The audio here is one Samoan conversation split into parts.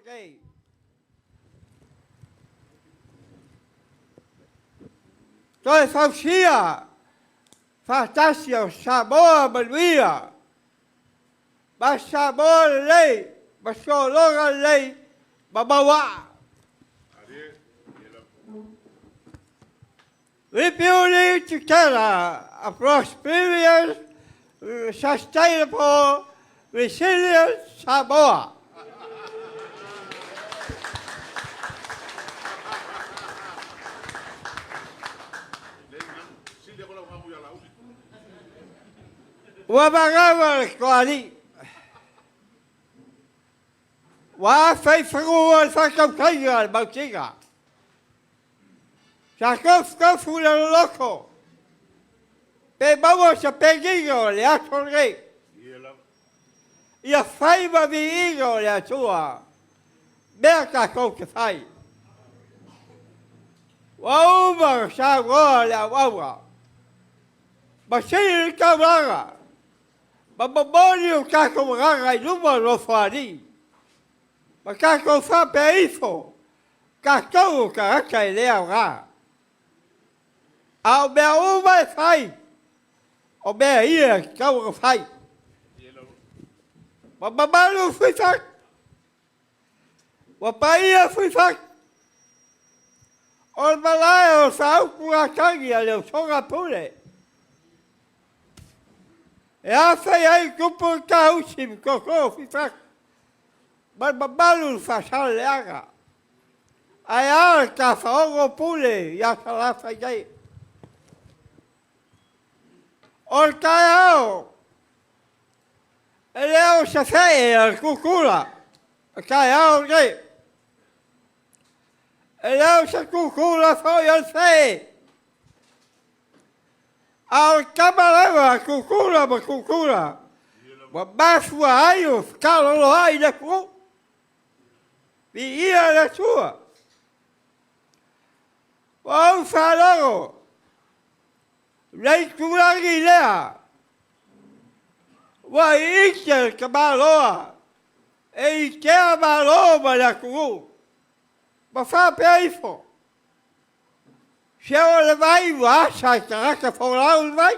lenei. Toe fausia faatasi o Samoa manuia, ma Samoa lelei, ma sologa lelei, ma mauaa. Rebuilding together a prosperous, sustainable, resilient Samoa. Ua magaga le Toalii, ua afe i fanua le faatautaiga a le Mausina. Sa tofutofu le loloto pe maua se penina o le aso lenei. Ia fai ma viiga o le Atua mea tatou te fai. Ua uma ona saunoa le auauna ma sili le taulaga ma momoli o tatou agaga i luma o le Nofoalii ma tatou faapea ifo, tatou o tagata e le aoga. A o mea uma e fai, o mea ia e tatau ona fai. Ua mamalu Fuifatu, ua paia Fuifatu, o le malae o le faautugatagi a le usoga a Pule. E afai ai tupu le tausi ma tootoo o Fuifatu ma le mamalu o le Faasaleleaga. Ae a le tafaogo o Pule ia Salafai nei. O le taeao, e le o se fee a le tutula, o taeao lenei. E le o se tutula foi o le fee, a o le tama lava a tutula ma tutula, ua mafua ai o fetaloloai i le atunuu. Viia le Atua. Ua ou faalogo le itulagi lea ua iite le tamaloa e itea malo ma le atunuu ma faapea ifo, se o le vai ua asa e tagata folau le vai.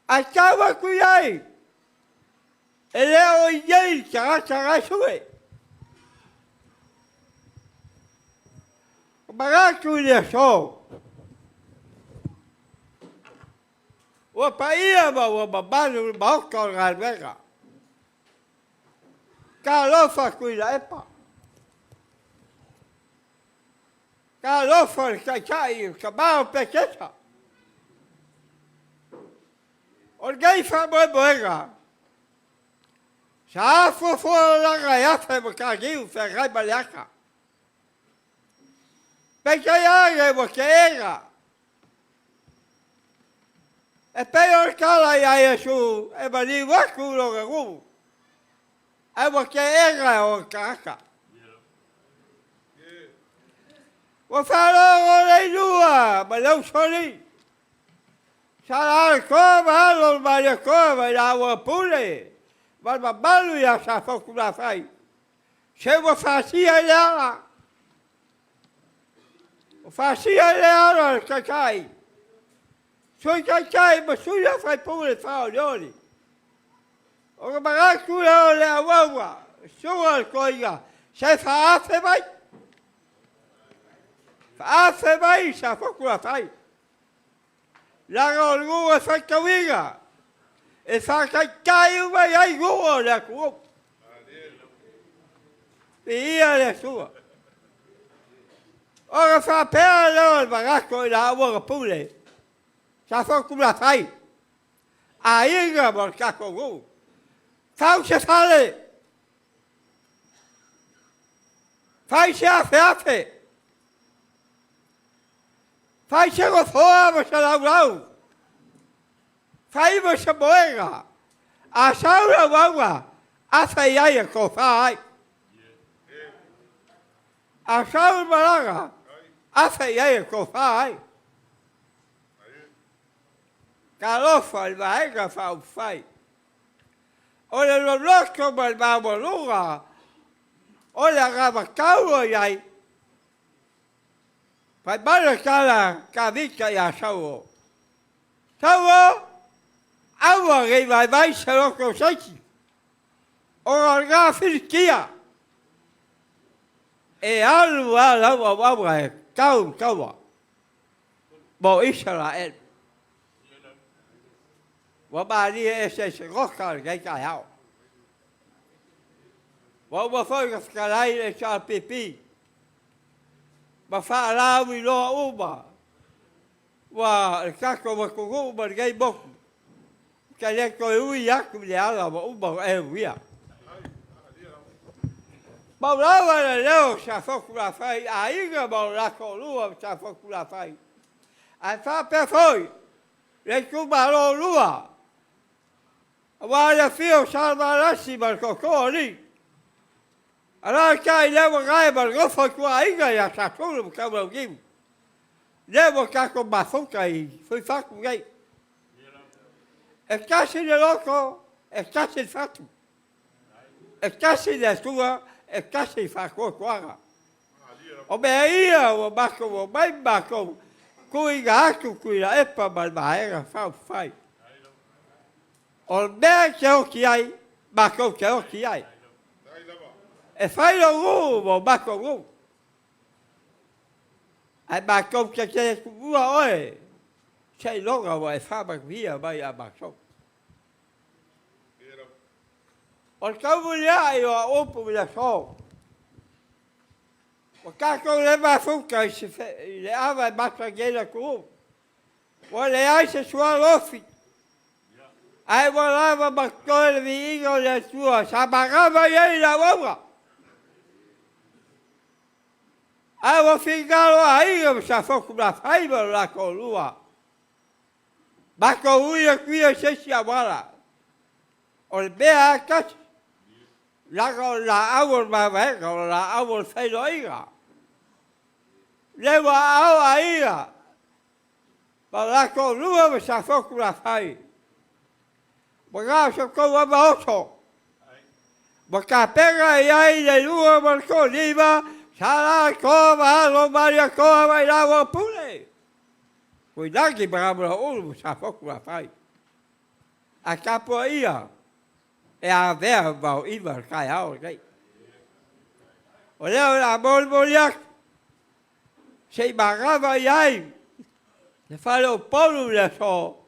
Ae tau atu i ai, e le o i ai le tagata la e sue. O manatu i le aso, ua paia ma ua mamalu le Maota o le galuega. Talofa Tuilaepa, talofa le Taitai, le tama o Petesa. O lenei faamoemoega, sa afuafualalaga e afe Mataniu Feagaimaleata. Peitai ane ua teena, e pei o le tala ia Iesu e maliu atu i lona nuu, ae ua teena e ona tagata. Ua faalogo Leilua ma Leusolii, Sa Alatoa ma alo o le Malietoa ma i laua Pule ma le mamalu ia Safotulafai, se ua fasia i le ala, ua fasia i le ala le Taitai, Sui Taitai ma sui usufono faaolioli. Ona manatu lea o le auauna, susuga i le toeaina, se faaafe mai, faaafe mai Safotulafai. Leaga o le nuu e faitauina, e faataitai uma i ai nuu o le atunuu. Viia le Atua. Ona faapea lea o le manatu o i laua na pule, Safotulafai, aiga ma le tatou nuu, fau se fale, fai se afeafe, fai se nofoa ma se laulau, fai ma se moega, a sau le auauna, afe i ai e tofa ai. A sau le malaga, afe i ai e tofa ai. Talofa i le Vaega Faaupufai. O le loloto ma le maualuga o le anavatau o i ai. Fai mai le tala a Tavita ia Saulo, Saulo, aua ne i vaivai se loto o se isi, ona o lena Filitia e alu lava lau auauna e tau taua mo Isaraelu. Ua malie ese se nota o lenei taeao. Ua uma foi ona fetalai le HRPP ma faalauiloa uma ua le tatou atunuu ma lenei motu, ou te le toe ui atu i le ala ua uma ona e uia. Mau lava le leo o Safotulafai i aiga ma o la toalua o Safotulafai, ae faapea foi le itumalo lua, aua le afio o Salevalasi ma le Tootoo o Alii, alaalatai Leauanae ma le nofo a ituaiga ia Sasulu ma Taulauniu, lea ua tatou mafuta i Fuifatu nei. E tasi le loto, e tasi le fatu, e tasi le Atua, e tasi le faatuatuaga. O mea ia ua matou omai ma matou tuuina atu Tuilaepa ma le Vaega Faaupufai. O le mea e te oti ai, matou te oti ai. E fai lou nuu ma o matou nuu, ae matou te le tuua oe seiloga ua e faamanuia mai ia matou. O le taumuliai o au upu i le aso, ua tatou le mafuta i le ava e masani ai le atunuu, ua leai se sualofi, ae ua lava ma totoe le viiga o le Atua sa manava i ai le auauna. Ae ua finagalo aiga ma Safotulafai ma lo la toalua, matou ui atu ia i se isi auala, o le mea lava e tasi, leaga o le laau o le mavaega, o le laau o le feiloaiga. Lea ua aao aiga ma lo la toalua ma Safotulafai, ua na o so outou ava oso, ua tapena i ai le 25 ma le Sa Latoa ma Alo Malietoa Vailaua Pule, Tuilagi ma Ramulauulu ma Safotulafai. Ae tapuaia e avea vaoiva le taeao lenei. O lea o le a molimoli atu se i manava i ai le fale o Upolu i le aso,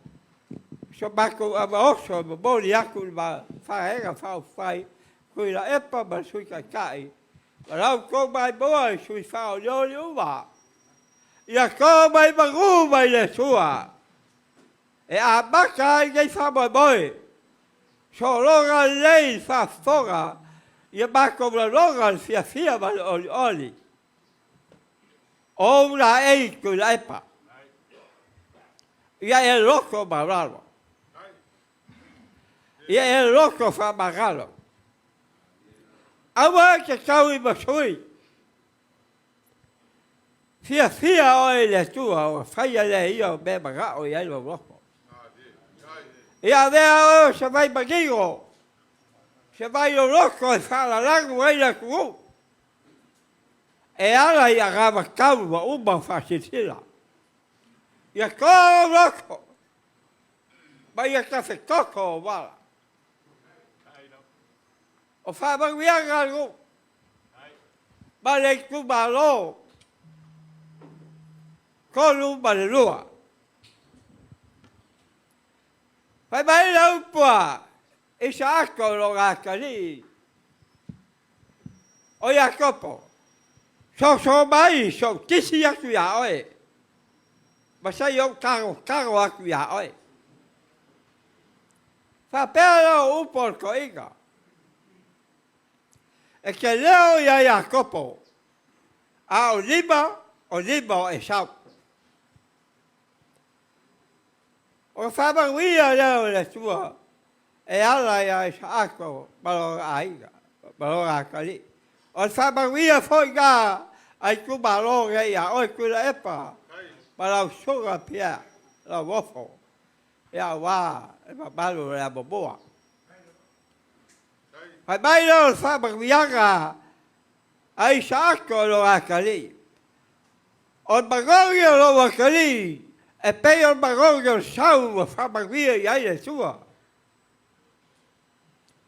so matou ava oso e momoli atu i le Vaega Faaupufai Tuilaepa ma le Sui Taitai, ma la outou maimoa i sui faaolioli uma. Ia to mai manu mai le Atua e amata ai nei faamoemoe, sologa lelei le faafofoga, ia matou lagona le fiafia ma le olioli. O ou laei Tuilaepa, ia e loto maualalo, ia e loto faamagalo. Aua e te tau i masui, fiafia oe i le Atua ona faia lea e ia o mea e manao i ai lou loto. Ia avea oe o se vai manino, se vai loloto e faalalanu ai le atunuu, e ala i anavatau ua uma ona faasilasila. Ia toa lou loto, ma ia tafetoto ou ala. O faamanuiaga a le nuu ma le itumalo 32. Fai mai le upu a Isaako i lona atalii o Iakopo, Soso mai sou tisi atu iā oe, ma se i ou tagotago atu iā oe. Faapea lea o upu o le toeaina, E te leo iā Iakopo, a o lima, o lima o Esau. Ona faamanuia lea o le Atua e ala iā Isaako ma lona aiga, ma lona atalii. O le faamanuia foi lena a itumalo nei ia oe Tuilaepa ma lau susuga Pierre Lauofo, aua le mamalu o le amomua. Fai mai lea o le faamanuiaga a Isaako i lona atalii, O le manogi o lou atalii e pei o le manogi o le sau ua faamanuia i ai le Atua.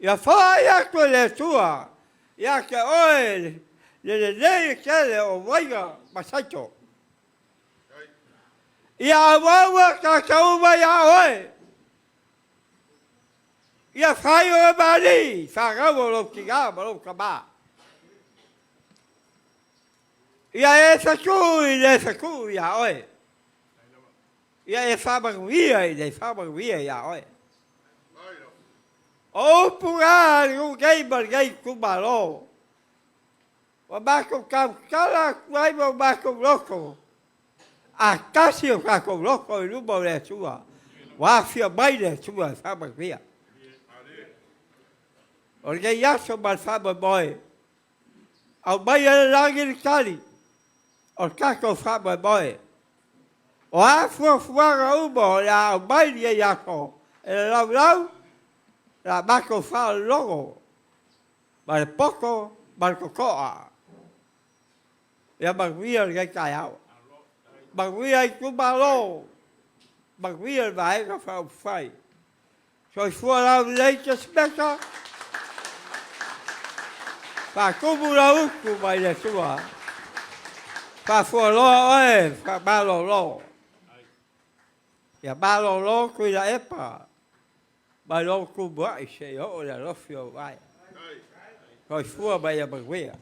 Ia foai atu e le Atua ia te oe le lelei tele o uaina ma saito. Ia auaua tagata uma ia oe. Ia fai oe ma alii fanau o lou tina ma lou tama. Ia e fetu i le fetu ia oe. Ia e faamanuia i le faamanuia ia oe. O upu na a le nuu nei ma lenei itumalo, ua matou tautala atu ai ma o matou loto, a tasi o tatou loto i luma o le Atua, ua afio mai le Atua e faamanuia. O lenei aso ma le faamoemoe, aumaia e le lagi le tali o le tatou faamoemoe. O a fuafuaga uma o le a aumai i lenei aso e le laulau, o le a matou faalogo ma le poto ma le totoa. Ia manuia lenei taeao. Manuia itumalo, manuia le Vaega Faaupufai. Soifua laulelei Tesimeta, faatumu lau utu mai le Atua, faafualoa oe faamalolo. Ia malolo Tuilaepa mai lou tumuai seia oo i le alofi o ou vae. Soifua ma ia manuia.